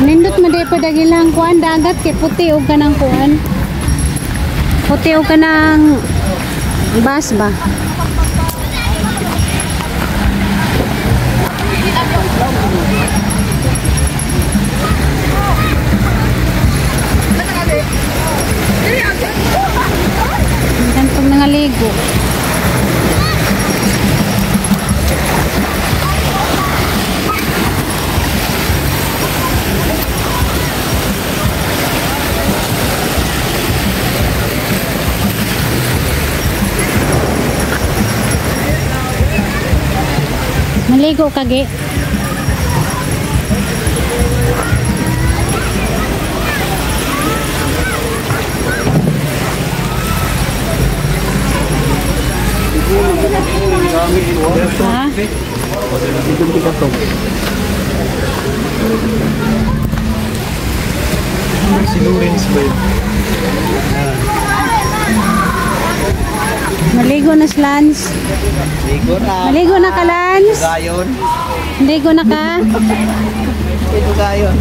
Nindot man di pa dagilang kuan dagat kay puti og kanang kuan. Puti og kanang bus ba? Gantong nangaligo. Maligo kage. Ha? Si Lawrence ba yun? Maligo na si Lance. Ligo na. Maligo na ka, Lance. Gayon. Maligo na ka. Ito gayon.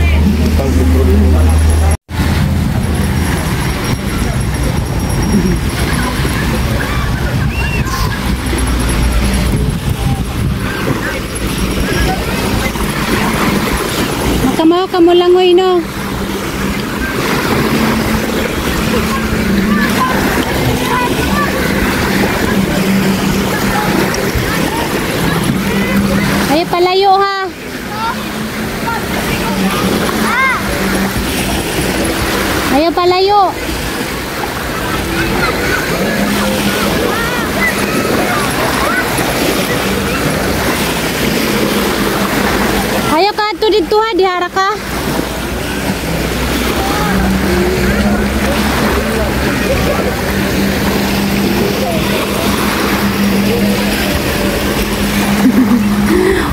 Makamaw ka mo langoy, no? Ay, palayo ha. Ayaw palayo. Ayaw ka ato dito ha, dihara ka.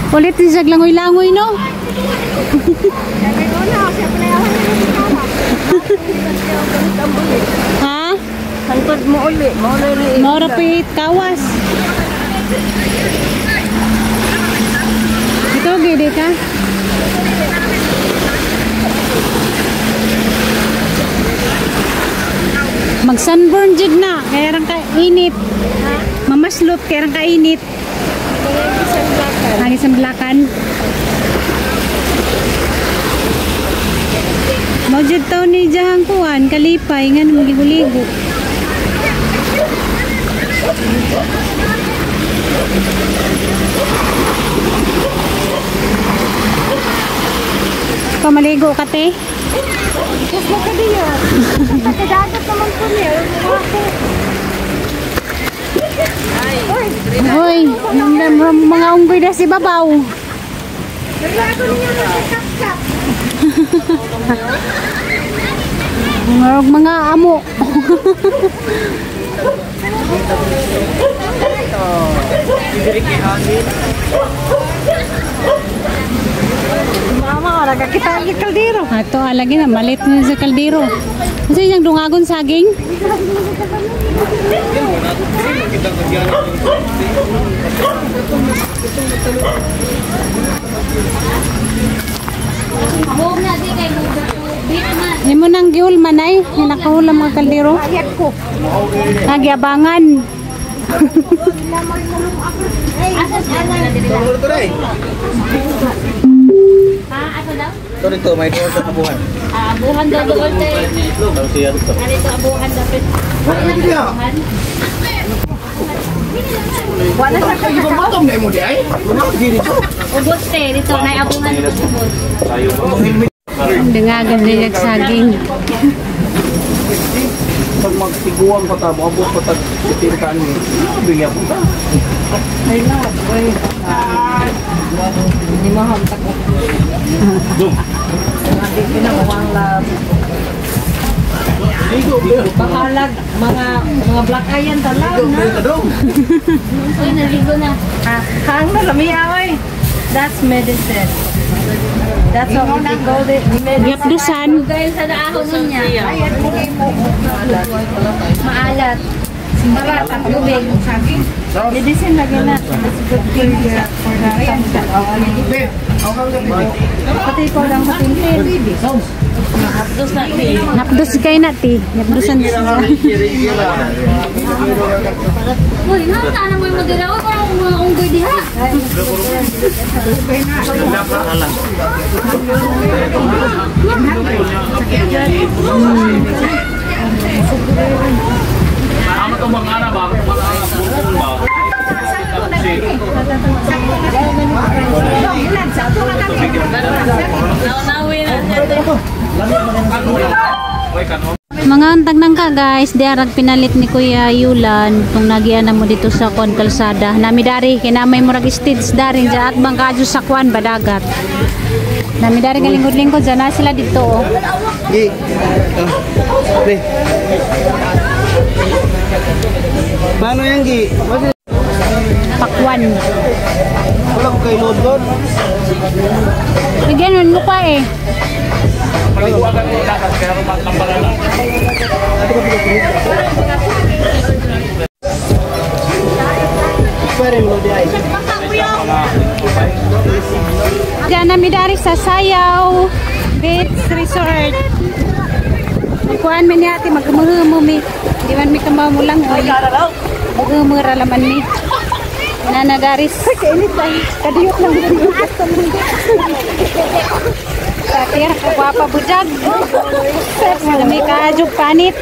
Ulit din siya langoy-langoy, no? Ha? Hangtod mo uli. Maura Maura pit kawas. Ito, gede ka. Mag sunburn jud na, kaya rang kainit. Mamaslot kaya rang kainit. Lagi sa blakan. Mao jud taw ni jahang kuan kalipay nga magibuligo. Pamaligo ka te? Diyos mo ka diya. Pagkadagat naman po niya. Hoy, mga unggoy na si babaw. Naglago niya ng kap-kap. Mga amo. Mama, nagkakita ang kaldero. Ato, alagi na, malit na sa kaldero. Kasi yung dungagon saging? Imo nang giul manay, hinakahulam mga kaldero. Ayat ko. Nagyabangan. Ito rito, may door sa kabuhan. Abuhan daw doon tayo. Narito abuhan dapat. Wala sa Matom na mo di ay. Ubos te, dito na abuhan dito ubos. Dungagon din yung saging. Pag magtiguan pa ta, moabot pa ta 70 ni. Bigyan po ta. Ay na, oy. Hindi mo hamtak ko. Bahalag mga black eye yan talaw na. Uy, naligo na. Hang na lami oy. That's medicine. That's what we call it. Gyapdusan. Dahil sa naahon niya. Maalat. Marat ang tubig. Medicine lagi na. That's good for the tummy. Pati ko lang patingin. Napdos kay na ti. Napdosan siya. Uy, nga na mo yung madira. Uy, parang mga unggoy diha. Mga antag nang ka guys, diarag pinalit ni Kuya Yulan kung nagian na mo dito sa kuan kalsada. Nami dari kay namay murag stage dari dyan at bangkadyo sa kuan badagat. Nami dari nga lingkod-lingkod dyan na sila dito oh. Gi. Ah. Pre. Paano yan, Gi? Pakwan. Wala ko kay London. Bigyan mo pa eh. Pwede mo di ay. Diyan nami dari sa Sayaw Beach Resort. Kuan man ni ate magumuhumo mi. Di man mi kamao mo lang oy. Magumura laman mi. Nana daris. Kainit ay kadiyot lang. Satir gwapa bujag. May kaajog panit.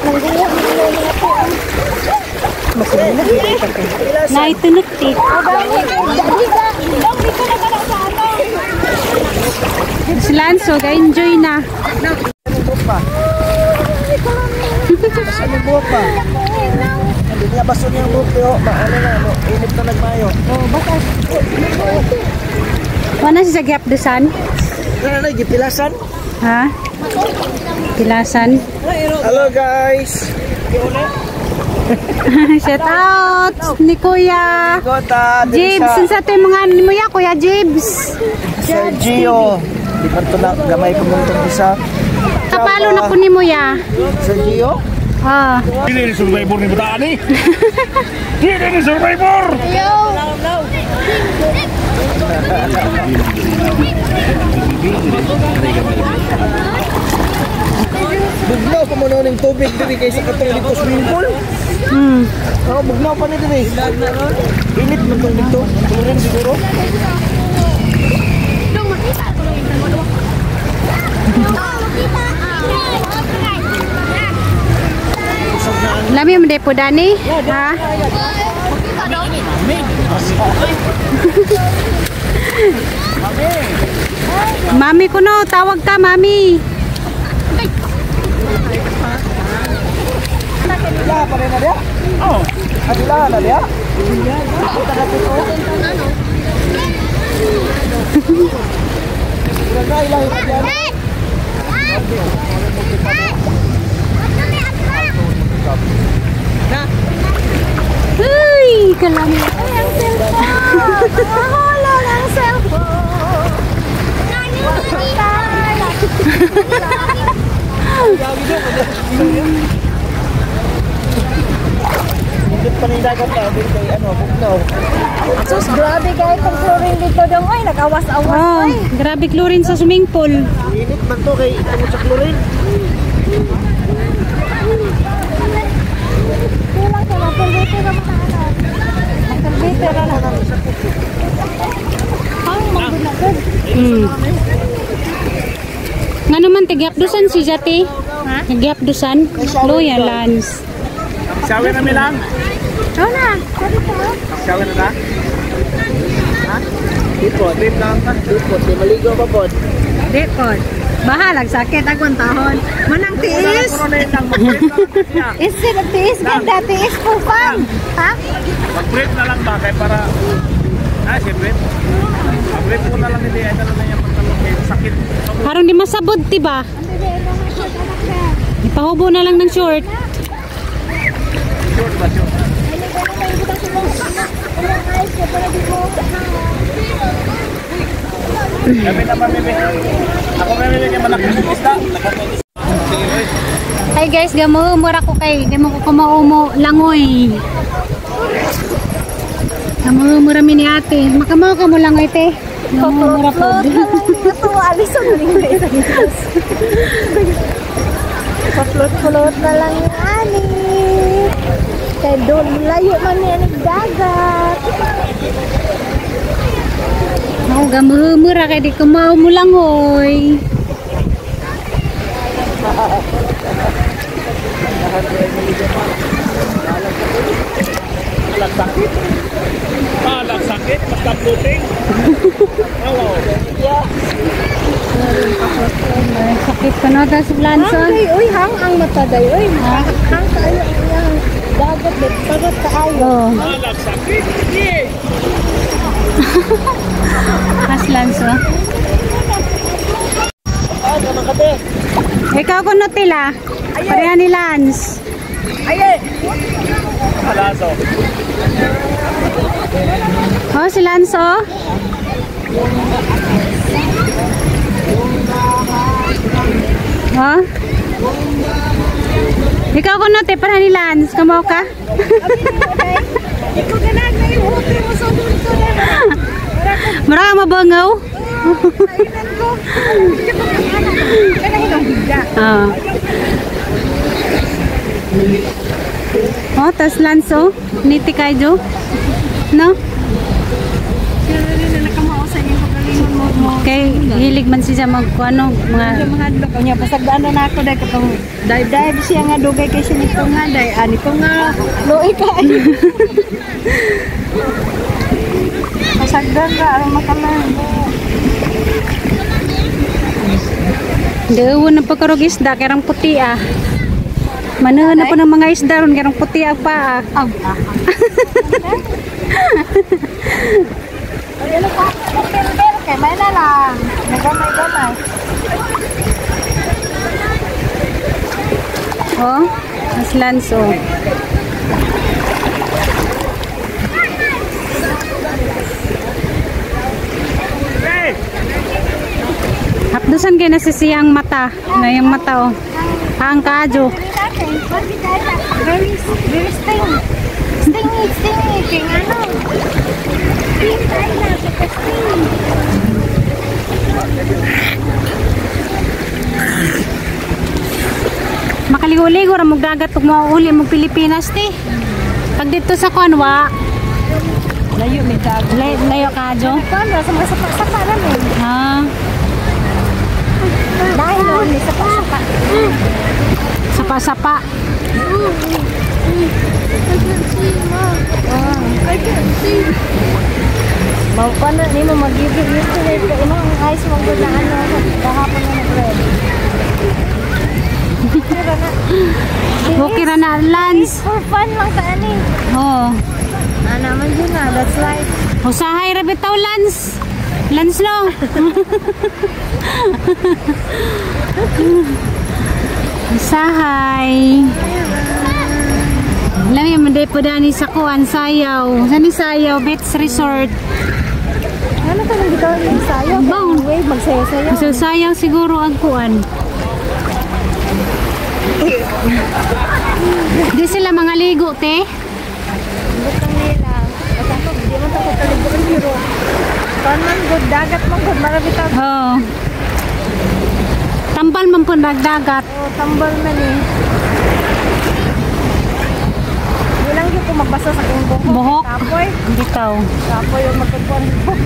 Naitunok ti. Si Lanzo, ga-enjoy na. Saan yung buhok pa? Hindi niya baso niya ang buhok pero maano na, no, init na nagmayo. Wala siya sa gyapdusan? Ano na, gipilasan? Ha? Pilasan. Hello guys! Shout out ni Kuya Gota, Jibs. Unsa to yung mga ni mo ya, Kuya Jibs? Sergio. Di pa to na gamay ko mong itong isa. Kapalo na ko ni mo ya. Sergio? Ah. Dili ni survivor ni bataan ni. Dili ni survivor. Bugnaw pa mo noon yung tubig diri kaysa katong dito swimming pool. Oh, bugnaw pa ni diri. Init man tong dito. Turing siguro. Lami mo po dani? Ha? Mami kuno, tawag ka mami. Ila pa rin na diya? Oo. Adila na diya? Uy, kalami. Ay, ang cellphone! Nahulog ang cellphone! Bukit pa rin dagat na, kay ano, bugnaw. Sus, grabe kahit pag flooring dito dong. Ay, nag-awas-awas. Oh, grabe chlorine sa swimming pool. Init man to kay tungod sa chlorine. Kulang sa mga pulbete na mga ano. Pulbete na lang. Ang mangguna. Nga naman, tigyapdusan si Jati. Tigyapdusan. Loya Lance. Shower na milang. Oo na. Sabi ko. Shower na ta. Dipot, dip lang ka. Dipot, di maligo pa pod. Di po. Bahalag sakit akong tahon. Manang tiis. Isi nagtiis ganda tiis pupang. Ha? Mag-brief na lang ba kay para ah, si brief. Mag-brief mo na lang hindi ay na lang yung pagtalong kay sakit. Parang di masabot, di ba? Ipahubo na lang ng short. Short ba short? Kami na mamili. Ako mamili kay malaki ng isda. Hi guys, gamo mura ko kay di mo ko kumaumo langoy. Mura ni ate. Makamaw ka mo lang ate. Mura po. Pa-float-float na lang yung ani. Kaya doon, layo man niya ng dagat. Ako gamura kay di kumaw mo lang oy. Alag sakit. Alag sakit, basta floating. Yeah. Sakit ko no, tas Lanson. Hang, uy, hang ang mata day. Uy, hang kayo ang iyang dagat, pagot kaayo. Oh. Alag sakit. Yeah. Mas Lanso. Ikaw ko no tila. Pareha ni Lance. Aye. Alaso. Oh, si Lance oh. Oh. Ikaw ko no te, pareha ni Lance. Kamaw ka? Ikaw ganag na yung hotel mo sa dulto na. Mura mabangaw. Ah. Oh, tas Lance oh. Niti kayo. No? Kay hilig man siya mag ano mga Mahadlok niya pasagdaan na ako dai katong dive siya nga dugay kay siya nito nga dai ani ko nga luoy ka. Pasagdan ra aron makalan. Daw na pagkarog isda kay rang puti ah. Manahan na po ng mga isda ron kay rang puti ah pa ah. Ay ano pa? Filter kay may na lang. Nagamay-gamay. Oh, mas Lance oh. Hey! Hapdusan kay nasisiyang mata. Na yung mata oh. Ang kajo. Very, very sting. Stingy, stingy. Kaya ano? Sting tayo na. Sting. Makaligo-ligo ra mog dagat ug mauuli mog Pilipinas ti. Pag dito sa Kanwa, Layo may dagat. Layo kajo. Kuan ra sa mga sapa-sapa ra may. Ah, Dahil noon may sapa-sapa. sapa-sapa. I can't see. Maupa na nimo magiging used to it. Kaya ang eyes mo gud na ano kahapon na nag-red. Okay ra na Lance. For fun lang ta ani. Oh. Ana man jud na, that's life. Usahay ra bitaw Lance. Lance no. Usahay. Alam mo, manday po dani sa kuan, Sayaw. Sani Sayaw Beach Resort. Ano ka nang bitaw yung sayo? Bang. Wave magsayo-sayo. So, sayaw siguro ang kuan. Di sila mga ligo, te. Butang nila. At ako, di man ako kalibuan pero kuan man good dagat man good mara bitaw. Oo. Tambal man po nagdagat. Oh, tambal man eh. Di lang gyud ko magbasa sa akong buhok. Buhok? Kapoy. Bitaw. Kapoy yung magkukuan buhok.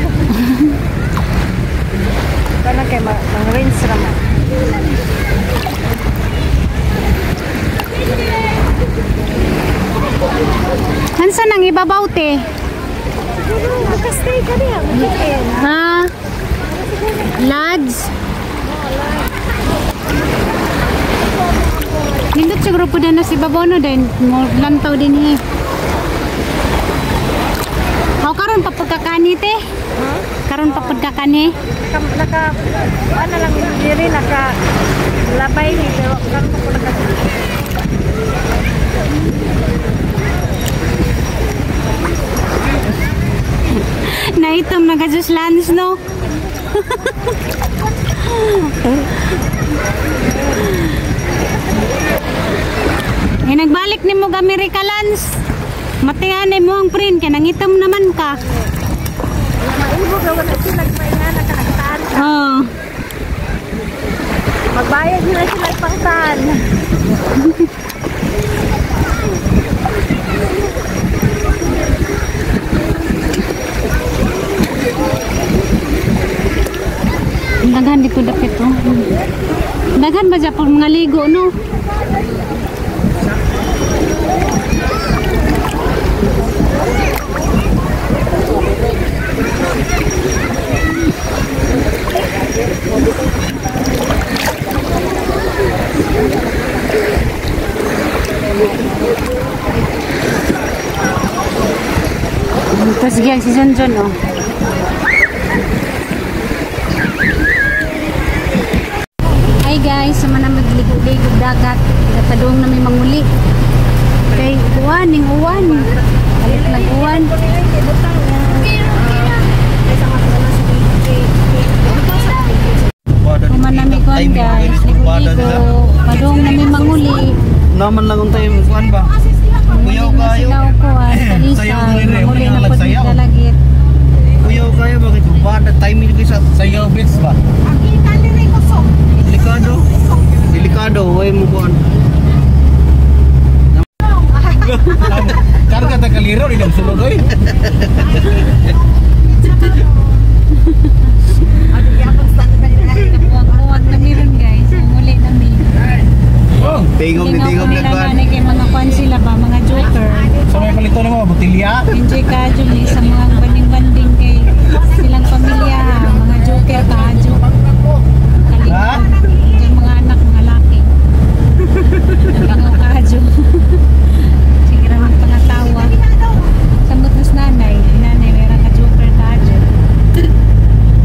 Kana kay mang-rinse ra man. Hansa nang ibabaw, te? Siguro makastay ka niya, mag-in. Ha? Lads? Nindot siguro po na si ibabaw no din. Lantaw din eh. Ako karon pa pagkakani, te? Huh? Karon pa pagkakani? Naka, ano lang diri naka labay ni pero karon pa ko naka. Naitom na ka Lance no? Eh, nagbalik ni mo Amerika, Lance. Matianay mo ang print kay nangitom naman ka. Maibog na wala sila nagpaingan nagkaan. Oo. Magbayad nila sila pangtan. Daghan dito dapit oh. Daghan ba dyan mga ligo no? Tapos sige si John oh. Hi guys, sama na magligo-ligo dagat. Gatadong na may manguli. Kay uwan, ning uwan. Alit lang uwan. Kuman na may kuwan guys, ligo-ligo. Padong na may manguli. Naman lang ang tayo kuan ba? Kuyaw kayo. Kuan, talisay, manguli na po dalagit. Kuyaw kayo bakit bada timing ko sa Sayaw Beach ba? Delikado. Delikado, way mo kuan. Karga ta kaliro ni dong sulod oy. Buwag na meron guys, manguli na may. Oh, Tingog ni tingog na kuan. Kay mga kuan sila ba, mga joker. Sa may palito nimo botilya. Enjoy ka Julie sa mga banding-banding kay silang pamilya, mga joker ka joke. Ha? Yung mga anak, mga laki. Lingaw ka joke. Sige naman pangatawa. Samot nas nanay, nanay meron ka joker ka joke.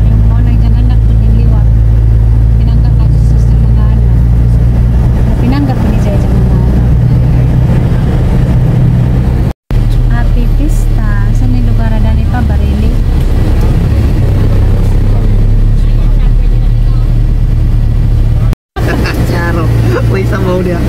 Yung mga nang anak ko niliwat. Pinangga ka sa mga anak. Pinangga ko ni Jai mga anak. Happy Pista. Sa ni lugar dani pa Barili. Charo. Way sabaw dia.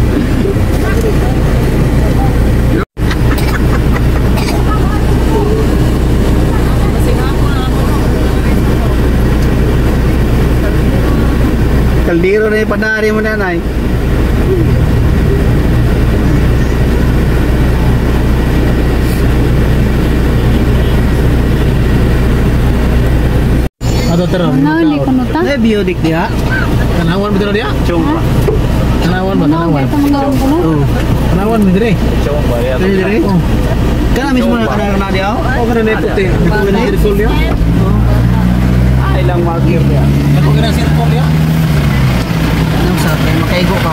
Kaldero na yung panari mo nanay. Ato tara. Ano ni kuno ta? Eh, biodik dia. Tanawan ba dia? Chong. Tanawan ba tanawan? Oh. Tanawan mi dire. Dili dili. Kana mismo na kana na dia. Oh, kana na puti. Dito na circle dia. Ay lang marker dia. Dako kana circle dia. Anong sabi? Makaigo ka.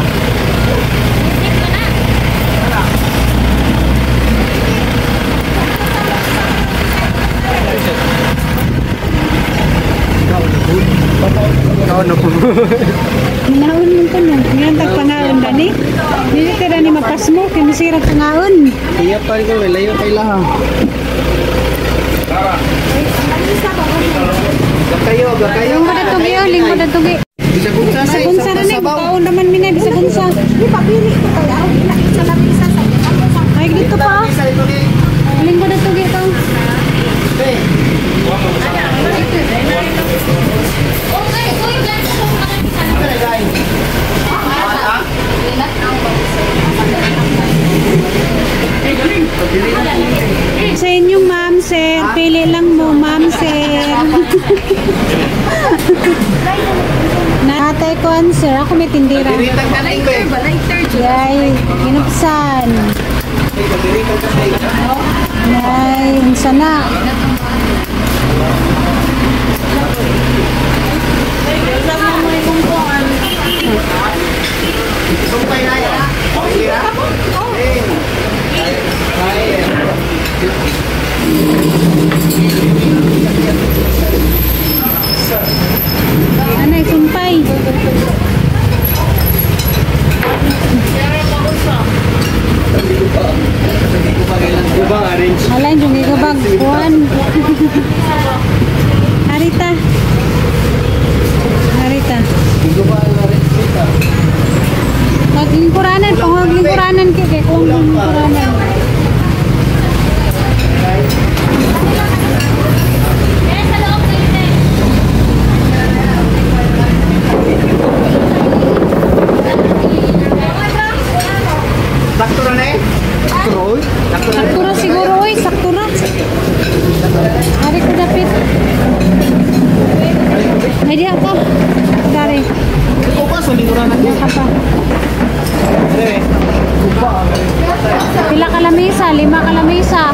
Ikaw na po. Naon mo ko nung. Ngayon tagpangaon dani. Dili ka dani mapasmo kay masira pangaon. Iya pa rin ko, layo kay laha. Gakayo, gakayo. Linggo na tugi, oh, linggo na tugi. Bisag unsa na, Bisag unsa na ni, kaon naman mi na bisag unsa. Di pa pili ko kay aw ila sa lamisa sa Ay dito pa. Linggo na tugi to. Sa inyong ma'am, sir. Pili lang mo, ma'am, sir. Natay ko answer. Ako may tindira. Yay, ginupsan. Yay, unsa na. Anay, sumpay. Alay, yung gigabag. Kuan. Harita. Harita. Maglingkuranan, pangaglingkuranan kay kung lingkuranan. Ay, diha pa. Dari. Upa sa likuran na. Diha ka pa. Pila ka lamesa? 5 ka lamesa.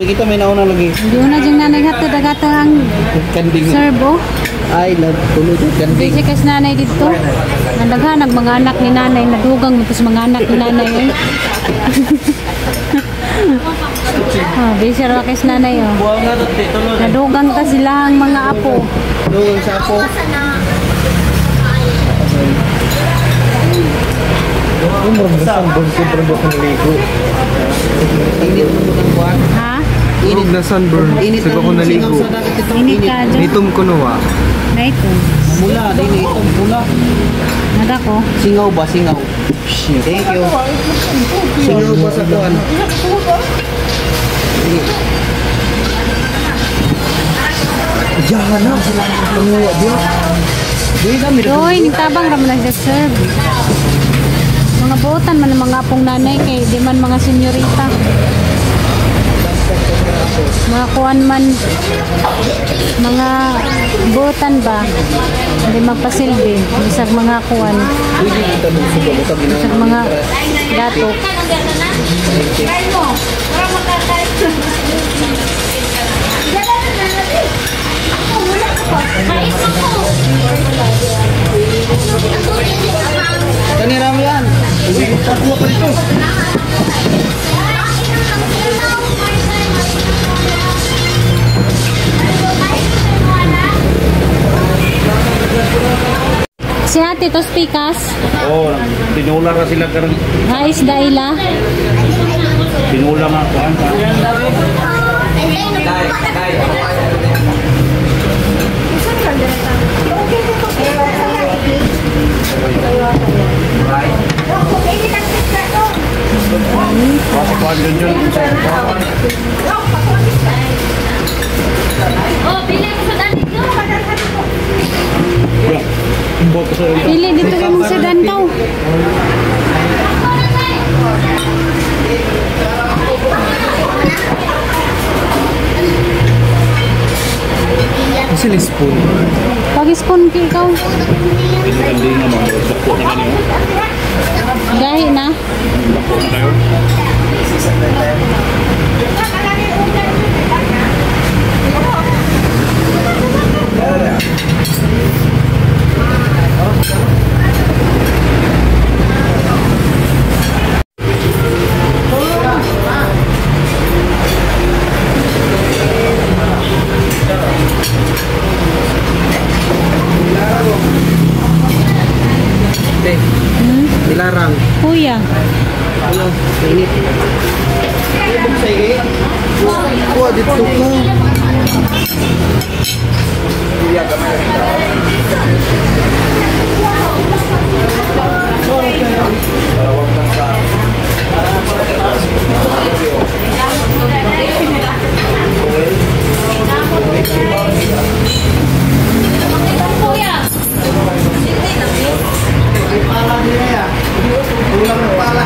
Kita may nauna lagi. Hindi na diyang nanay hatod agato ang Kanding. servo. Ay, tulog yung kanding. Busy kas nanay dito. Nandaghan ang mga anak ni nanay. Nadugang mo mga anak ni nanay. Eh. Oh, busy raw kas nanay. Oh. Nadugang ta sila ang mga apo. Dugang sa apo. Init mo ng buwan. Ha? Init na sunburn. Init Sabi ko naligo. Sa dagat itong Init ka dyan. Nitom ko nuwa. Na ito. Mula, din itong mula. Nagako. Singaw ba? Singaw. Thank you. Singaw ba sa kuwan? Yahan na. Panguwa diya. Di kami. Doy, nagtabang raman nag-serve. Mga buotan man ang mga apong nanay kay di man mga senyorita. Mga kuan man mga buotan ba hindi magpasilbi bisag mga kuan bisag mga dato. Kanira mo yan. Kuha pa dito. Si ate tos pikas. Oh, tinula ra sila karon. Hais daila. Tinula nga kuan. Kasi kuan dun yun. Oh, pili ko sa dali ko. Pili dito imong sedan daw. Kasi na spoon. Pag spoon kay ikaw. Hindi nga mga dako na kanyo. Gahi na. Dako na kayo. Te. Nilarang. Kuya. Ano? Init. Sige. Kuha dito ko. Kuya. Pala nila ya. Kulang ng pala.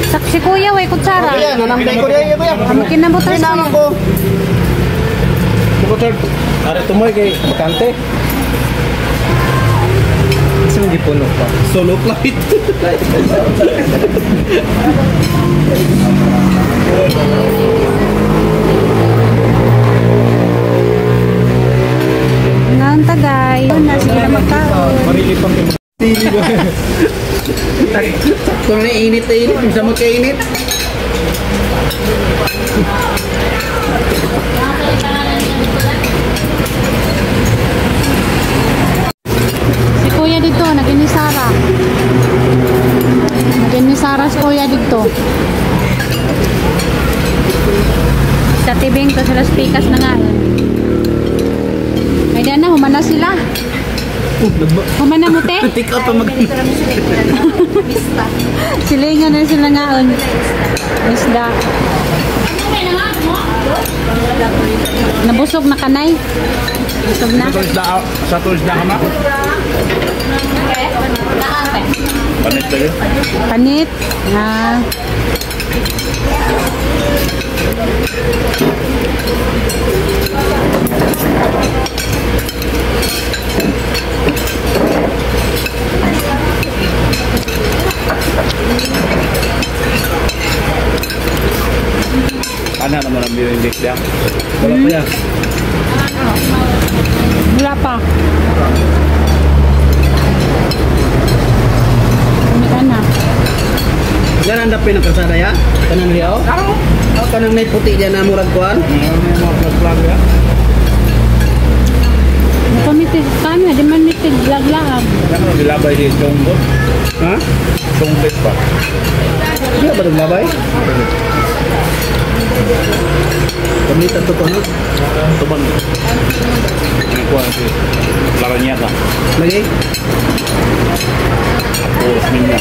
Saksi kuya way kutsara. Kuya, nanamday ko rin kuya. Ang kinabutan Ay, naman kuya. ko. Are tumoy kay bakante. Kasi hindi puno pa. Solo flight. Nang tagay. Yun na sige na magkaon. Sakto na init na init. Bisa mo kainit. Si kuya dito naginisara. Naginisara si kuya dito. Sa tibing to sila spikas na nga. Ay na, humana sila. Humana mo te? Take out pa mag... Silingan na sila ngaon. Isda. Nabusog na kanay. Busog na. Sa tulis na ka ma? Panit tayo. Panit. Ah. Ano naman ang birindik niya? Wala pa yan. Wala pa. Kumita na. Yan ang dapin ng kalsada ya? Kanang liyaw? O kanang may puti dyan na murag kuan? Mga vlog-vlog ya. Kamitig kami, di man mitig laglaag. Yan ang gilabay di Chonggo. Ha? Chongbet pa. Di ba naglabay? Kamita to no? Tuban. Ang kuha si Laranyata. Lagi? Puros niya.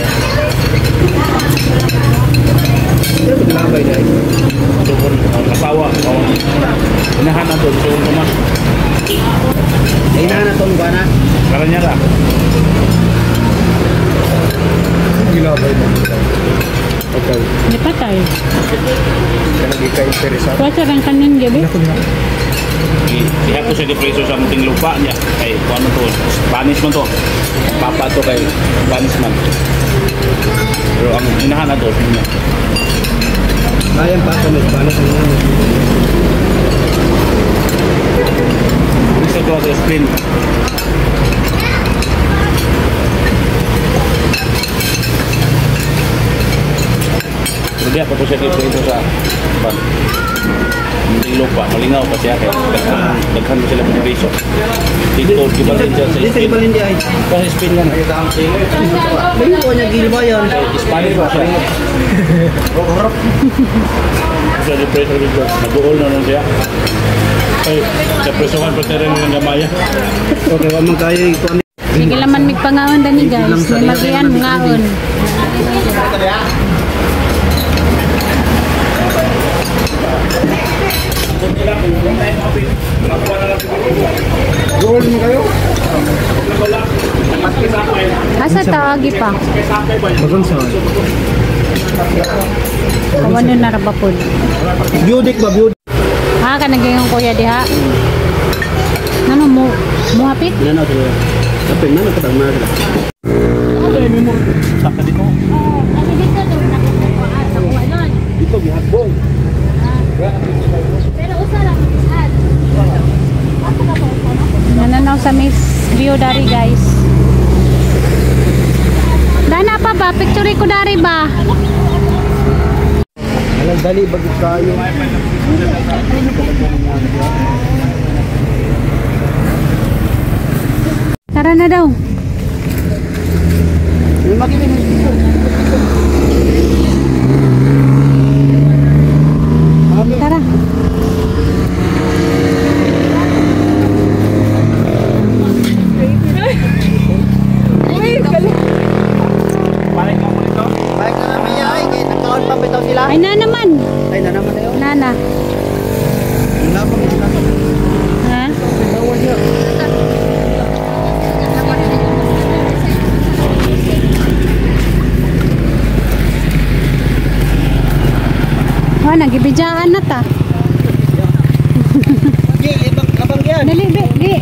Di ba naglabay dahil? Tuban. Ang asawa. Inahan na to. Tuban tumas. Inahan na to ba na? Laranyata. Gilabay mo. Okay. Di pa tayo. Kaya nagika-interesado. Kuha sa rin kanin gabi. Iha ko siya gipreso sa munting lupa niya. Kay ano to, Spanish man to. Papa to kay Spanish man. Pero ang inahan na to, niya. Ayan pa sa may Spanish ang ano. Gusto ko sa Spain. Pero diya pa ko siya gipreso sa pan. Munting lupa, malingaw pa siya kay daghan sila piso. Dito gibalin siya sa Di sa Spain. ibalin di ay. Kasi Spain lang. May kuha niya gilbayan. Spanish pa siya. Siya di preso dito. Nabuol na nun siya. Ay, sa presohan pa rin ng gamaya. Okay, wa man kayo ikuan. Sige laman migpangaon dani guys. May magian ngaon. Goal mo kayo? Asa tawagi pa? Bagon sa. Kawan na ra ba pod? Budik ba budik? Ha ka naging kuya diha. Ano mo muhapit? Nanaw sila. Kapin man katag man sila. Saka dito. Kasi dito to nakuha nun. Dito gihagbong. Pero usa lang isad. Nananaw sa Miss View dari guys. Dana pa ba? Picture ko dari ba? Alang dali bagit kayo. Tara na daw. Tara. Balik mo dito. Balik na namin niya ay kay nagkaon pa bitaw sila. Ay na naman. Ay na naman tayo. Nana. Wala pa sila. Ha? Bawal niya. Wa nagibidyaan na ta. Di ibang kabang yan. Dali, di, di.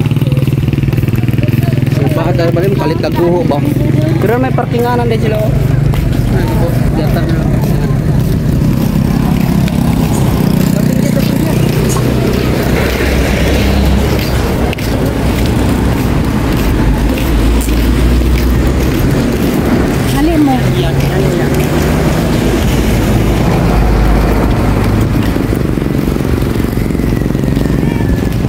So bakit dahil bali kalit tagbuho ba? Pero may parkinganan din sila oh. Ano po? Yata nila. Hali mo.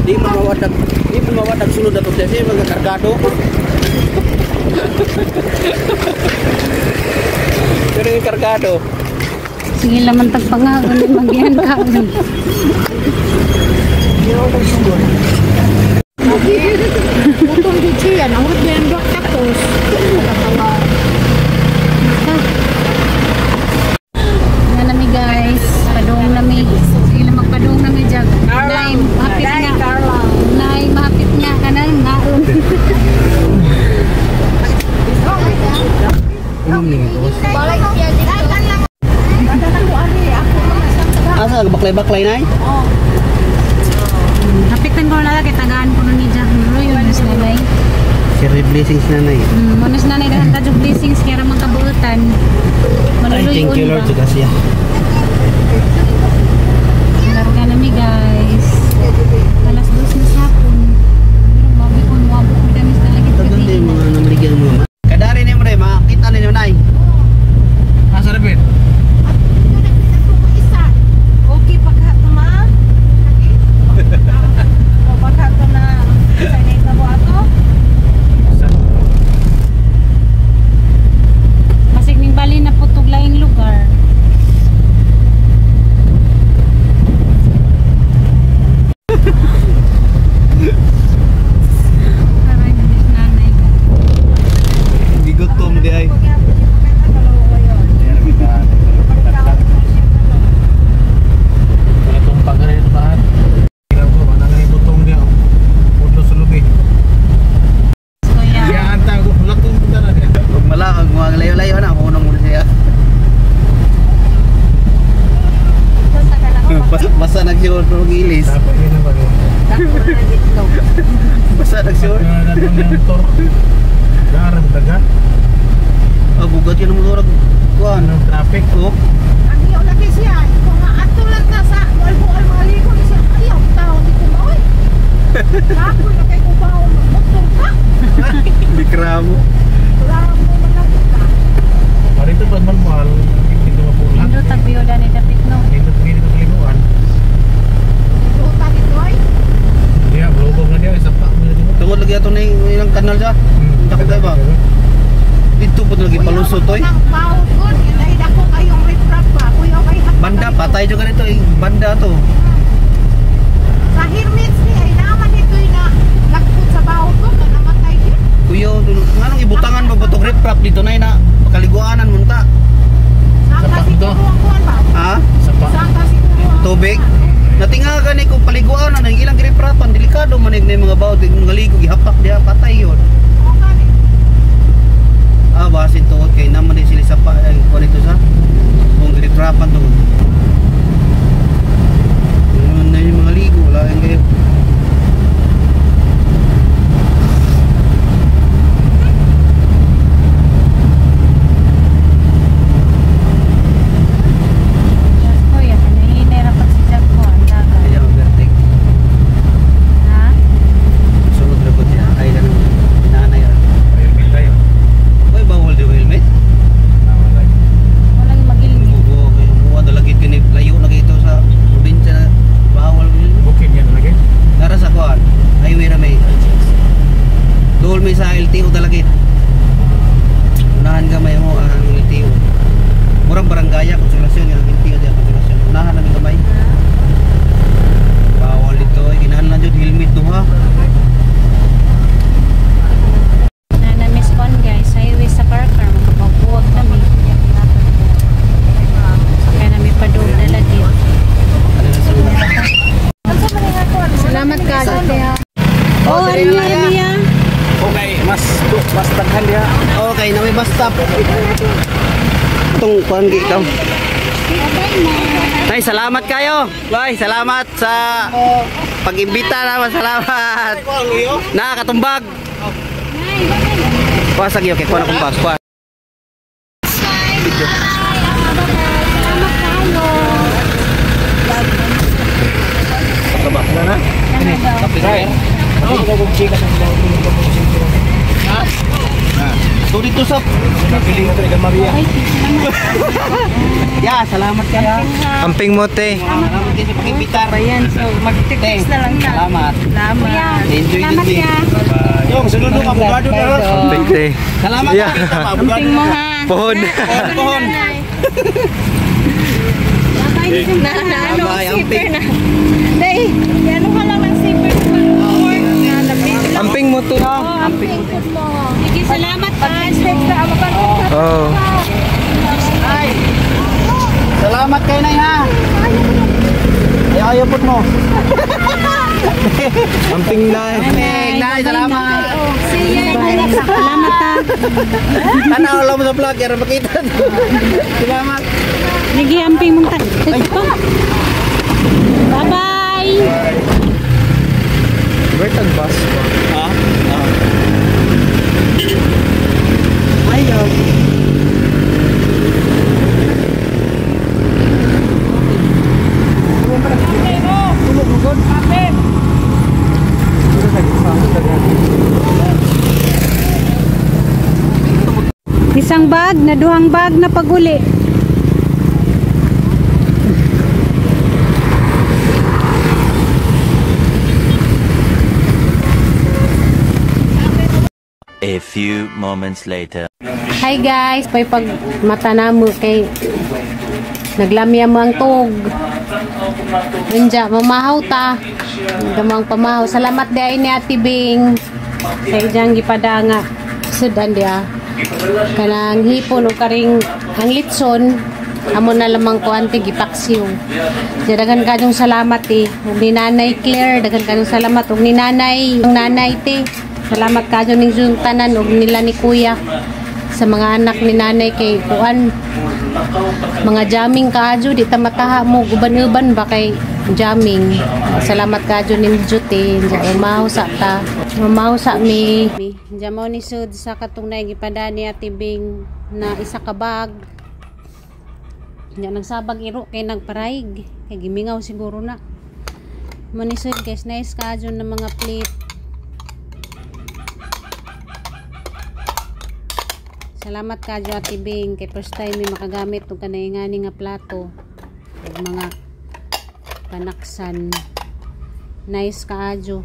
Di man mawadag, di man mawadag sulod ato kasi mga kargado. Pero yung kargado. Sige laman tagpangaon magian kaon. Putong di siya, nangurot niya ang duha tapos. Na nami guys, padung nami. Sige lang magpadung nami jag. Nay, mahapit nga. Nay, mahapit nga. Na baklay-baklay na. Kapitan ko na lang tagaan ko ni Jack Roy unos nanay. Sir blessings nanay. Unos nanay dahan ta blessings kaya ra man kabuutan. Ay, thank you Lord sa siya. Larga na mi guys. 2:00 na sa hapon. Pero babi ko nuwabok mi damis na lagi Tagal din mga namaligyan mo mga. Kadari ni mo rin, makita ninyo nay. Asa na Ben? Okay, paghato ma. O paghato na sa nita mo ato. Masig ning bali na putog laing lugar. Aray, miss nanay. Gigutom di ay. Itong pagre ito bahan. Tingnan ko, manang ibutong niya. Puto sa lubi. Kuya. Yan tago, lakong punta na niya. Huwag malakag, mga layo-layo na. Ako muna siya. Basta nagsiyor ng ilis. Dapat yun na ba yun? Basta nagsiyor. Darang daga. Ah, bugat yun ang motor. Kuan. Anong traffic? Oh. Ang iyo lagi siya. Kung ato lang ta sa bual-bual mga ligo siya. Ayaw tao di ko maoy. Ako na kay kubaw motor ka. Bikramo. Ramo man lang ka. Parito ba man mahal? Dito mapula. Ando tagbiyo dani dapit no. Dito dito kaliguan. Ruta dito ay. Diya, blogong na diya. Isa pa. Tungod lagi ato na yung ilang kanal siya. Takot tayo ba? Dito po lagi palusot oy. Ang pao gud dahil dako kayong riprap pa. Kuya kay Banda patay jud ganito eh. Banda to. Sa Hermits ni ay naman dito na lagpot sa baho ko na namatay yun. Kuya, nganong ibutangan ba ba to riprap dito na na pakaliguanan munta. Saan Sa ka pa- siguro ang kuwan ba? Ha? Sa pa. Saan ka siguro ang Tubig? Natinga ka ni kung paliguanan ang ilang riprapan delikado man na yung mga bawo mga ligo gihapak diha patay yun. Oo, gani. Ah, basin tuod kay naman din sila sa pa ay kuan ito sa kung riprapan tuod. Yun na yung mga ligo, wala yung kayo. Diyos ko, yan. Hinahinay ra pag si Jack ko. Ang dagat. Kaya overtake. Ha? Sunod na po siya. Ay, ganun. Nanay ah. Helmet tayo. Uy, bawal di helmet. Tama tayo. Walang magilmi. Bugo kayo muwa dalagid kini layo na kayo sa probinsya na bawal yun. Bukid yan lagi. Nara sa kuan. Highway ra may. Dool may sa LTO dalagid. Unahan gamay mo ang LTO. Murang barangaya konsolasyon yung LTO diya konsolasyon. Unahan namin gamay. Bawal dito ay kinahanglan jud helmet duha. Na-miss kon guys. Highway sa Parker. Magkapabuwag kami. Kaya nami padung dalagid. Salamat ka. Oh, ano niya, niya? Okay, mas mas daghan diha. Okay, na may bus stop. Itong kuan gi ikaw. Nay, salamat kayo. Bye, salamat sa pag-imbita naman. Salamat. Na katumbag. Kuha sa giyo kay kuha na kong bag. Kuha. Salamat kayo. Na? Kape. So dito sa Ya, salamat kayo. Amping mo te. Salamat kayo sa pag-imbita. Ayan, so mag-text na lang na. Salamat. Salamat. Enjoy Salamat din. ya. Yung sunod ka abogado na ron. Amping te. Salamat. Yeah. Abogado. Mo ha. Pohon. Pohon. Bye. Na, na, ano, Bye, zipper amping. na. Day, ano ka lang ng zipper. Amping mo te. Amping mo. Sige, salamat ka. Text na, mapanong Oh. Ay. Salamat kay Nay ha. Ayaw ayaw po mo. Amping na. Nay, Nay, salamat. See you. Salamat ha. Tanaw lang mo sa vlog, para makita. Salamat. Nagi amping mong ta. Ay, pa. Bye-bye! Bertag bus ba? Ha? Ayaw. Isang bag na duhang bag na paguli. A few moments later. Hi guys, pay pag mata na mo kay naglamya mo ang tug. Unja, mamahaw ta. Gamang pamahaw. Salamat di ay ni Ate Bing. Sa ijang gipada nga sudan dia. Kanang hipon o karing ang litson amo na lamang ko ante gipaksiw. Diya, daghan kayong salamat eh. Ug ni Nanay Claire, daghan kayong salamat. Ug ni Nanay, ang nanay te. Salamat kayo ning yung tanan ug nila ni Kuya sa mga anak ni Nanay kay kuan mga jamming kaadyo di ta mataha mo guban-uban ba kay jamming. Salamat kaadyo ning te. Diya umaw sa ta. Umaw sa mi. Diya mo ni sud sa katong nagipada ni Ate Bing na isa ka bag. Diya nagsabag iro kay nagparaig. Kay gimingaw siguro na. Manisod guys, nice kaadyo na mga plate. Salamat kaadyo Ate Bing kay first time may makagamit og kanay ngani nga plato ug mga panaksan. Nice kaadyo.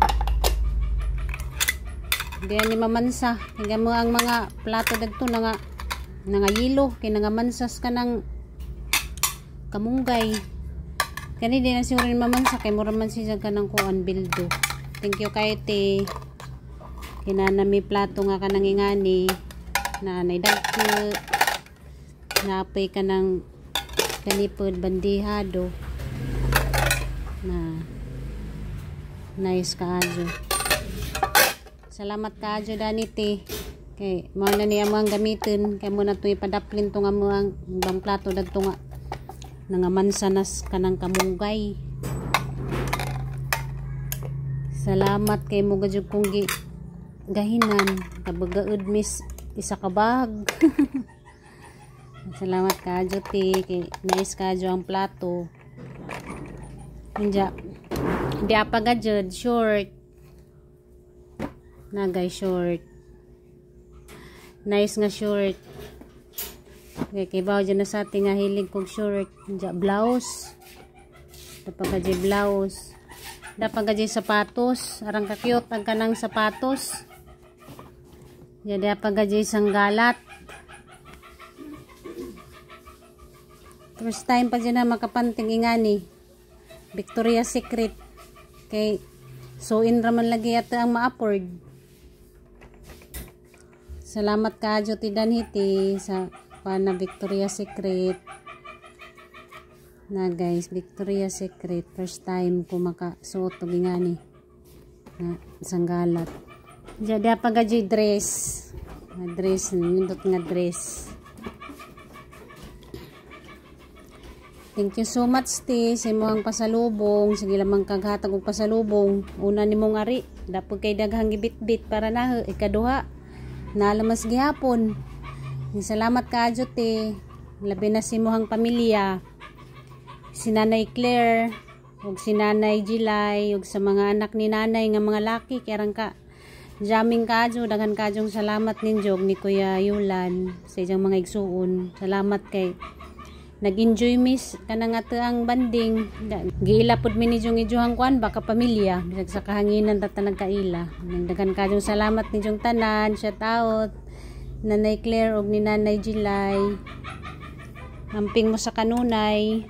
Diyan ni mamansa. Tingnan mo ang mga plato dagto na nga nangayilo kay nangamansas ka ng kamunggay. Kani di na siguro ni mamansa kay mura man siya kanang kuan bildo. Thank you kay te. Kinana mi plato nga kanang ingani na nay dagko napay kanang kanipod bandihado na nice kaadyo. Salamat kaadyo dani te. Kay mao na niya mo ang gamitin kay mo na to ipadaplin to nga mo ang ibang plato dagto nga nangamansanas kanang kamunggay. Salamat kay mo gadyog kong gahinan kabagaud miss isa ka bag. Salamat kaadyo te kay nice kaadyo ang plato. Inja di apa gadyod short na guys, short nice nga short. Okay, kay bawo dyan na sa ating nga hilig kong short. Inja blouse. Dapat ka blouse. Dapat ka sapatos. Arang ka cute ang kanang sapatos. Inja dapat ka sanggalat. First time pa dyan na makapanting ingani. Victoria's Secret. Kay so in raman lagi at ang ma-afford. Salamat kaadyo ti Danhiti sa pana Victoria's Secret. Na guys, Victoria's Secret first time ko makasuot og ingani na sanggalat. Diya pa gadyo dress. Nga dress, nindot nga dress. Thank you so much te sa imong pasalubong. Sige lamang kaghatag og pasalubong. Una nimong ari, dapod kay daghang gibitbit para na ikaduha. Nalamas gihapon. Salamat kaadyo te. Labi na si imong pamilya. Si Nanay Claire ug si Nanay Jilay ug sa mga anak ni Nanay nga mga laki kay arang ka jamming kaadyo. Daghan kaadyong salamat ninyo ni Kuya Yulan sa iyang mga igsuon. Salamat kay nag-enjoy miss kanang ato ang banding. Giila pud mi ni jong ijuhang kuan baka pamilya bisag sa kahanginan ta nagkaila. Daghan kaadyong salamat ninyong tanan. Shout out Nanay Claire ug ni Nanay Jilay. Amping mo sa kanunay.